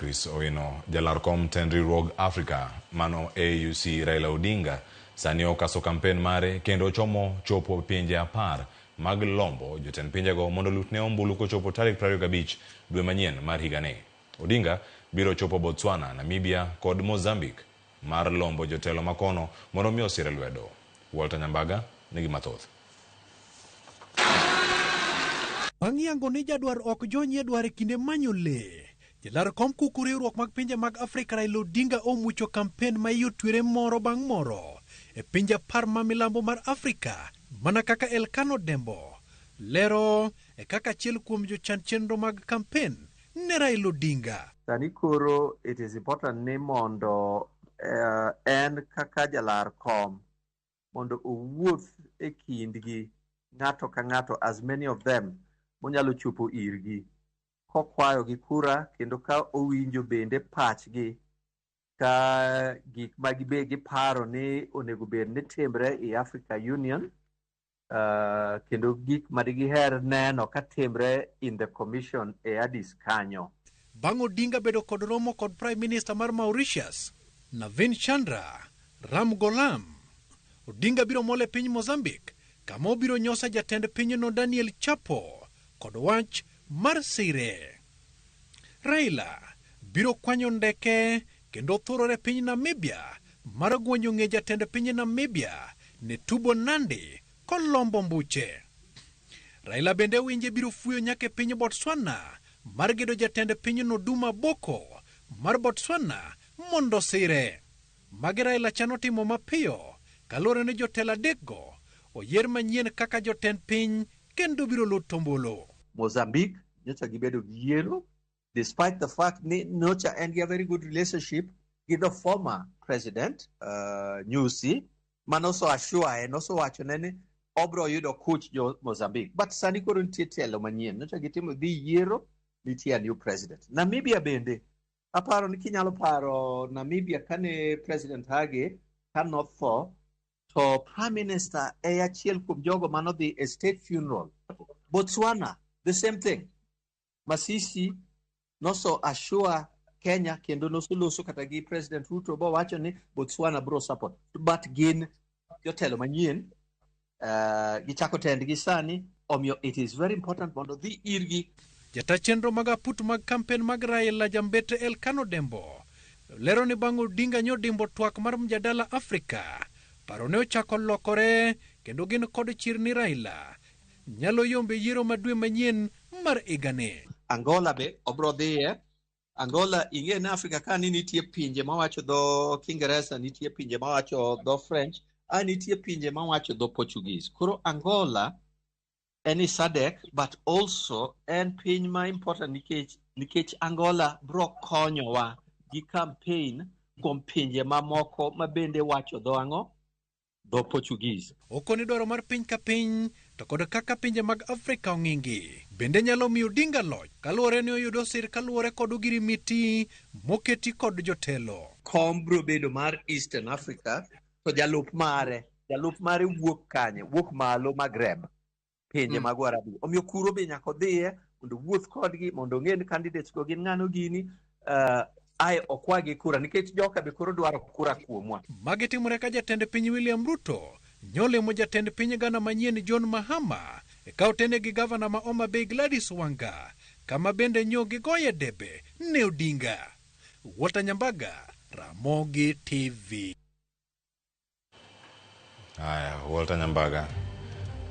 Chris Owino. Jalar kom tend riwruog Africa mano AUC Raila Odinga sani okaso kampen mare kendo ochomo chopo pinje 10 mag lombo jotend pinjego mondo olutne ombulu kochopo tarik 25 dwe manyien mar higani. Odinga biro chopo Botswana, Namibia kod Mozambique mar lombo jotelo makono mondo mi osire lwedo. Walter Nyambaga nigi mathoth. Bang' yango ni jadwar ok jonyie dwar e kinde manyo le, jalar kom kuku riwruok mag pinje mag Afrika Raila Odinga omucho kampen ma iye otwere moro bang' moro e pinje 10 ma milambo mar Afrika mana kaka Elkano Dembo lero e kaka achiel kuom jochan chenro mag kampen ne Raila Odinga. Sani koro it is important ni mondo en kaka jalar kom mondo owuoth e kindgi ng'ato ka ng'ato, as many of them monyalo chopo irgi kokwayogi kura kendo ka owinjo bende pachgi ka gik ma gibe giparo ni onego bed ni timre e Africa Union, kendo gik ma digiher neno ka timre in the commission e Addis kanyo. Bang' Odinga bedo kod romo kod Prime Minister mar Mauritius, Navin Chandra Ramgoolam, Odinga biro mol e piny Mozambique kama obiro nyosa jatend pinyno Daniel Chapo kod wach mar sire. Raila biro kwanyo ndeke kendo thurore piny Namibia mar guonyo ng'e jatend piny Namibia Netumbo Nandi kolombo mbuche. Raila bende winje biro fuyo nyaka e piny Botswana mar gedo jatend pinyno Duma Boko mar Botswana mondo sire. Magi Raila chano timo mapiyo kaluwore ni jotelo adekgo oyier manyien kaka jotend piny kendo biro luto ombulu. Mozambique nyocha gibedo gi yiero despite the fact ni nyocha en gi a very good relationship gi the former president Nyusi manoso assure noso wachone ni obro yudo kuch jo Mozambique, but sani koro nitie telo manyien nyocha gitimo dhi yiero nitie a new president. Namibia bende aparo ni kinyalo paro Namibia kane President Hage kanotho to Prime Minister e achiel kuom jogo manodhi e state funeral. Botswana the same thing, Masisi noso assure Kenya kendo nosoloso kata gi President Ruto bowacho ni Botswana bro support, but gin jotelo manyien, gichako tendgi sani, omiyo it is very important mondo dhi irgi. Jata chenro mag aput mag kampen mag Raila Jambete Elkano Dembo lero ni bang' Odinga nyodimbo twak mar mjadala Afrika, paro ne ochako lokore kendo gin kod chir ni Raila nyalo yombe yiero ma dwe manyien mar higani. Angola be obro dhiye. Angola ing'e ni Afrika ka ni nitie pinje mawacho dho Kiingereza, nitie pinje mawacho dho French, a nitie pinje mawacho dho Portuguese. Koro Angola en i SADC, but also en piny ma important nikech Angola bro konyowa gi campaign kuom pinje mamoko ma bende wacho dho ang'o? Dho Portuguese. Okoni dwaro mar piny ka piny to kod kaka pinje mag Afrika ong'ingi bende nyalo miyo Odinga loch kaluwore ni oyudo sir kaluwore kod ogirimiti moketi kod jotelo. Kom bro bedo mar Eastern Africa to jalup mare wuok kanye? Wuok malo Maghreb, pinje mag Waarabu. Omiyo kuro be nyaka odhiye mondo owuoth kodgi mondo ong'e ni candidates go gin ng'ano gini, ae okwagi kura nikech joka be koro dwaro kura kuomwa. Magi timore ka jatend piny William Ruto nyolemo jatend piny Ghana manyien John Mahama e ka otene gi gavana ma Homa Bay Gladys Wanga kama bende nyo gigoye debe ne Odinga. Walter Nyambaga, Ramogi TV. Haya, Walter Nyambaga.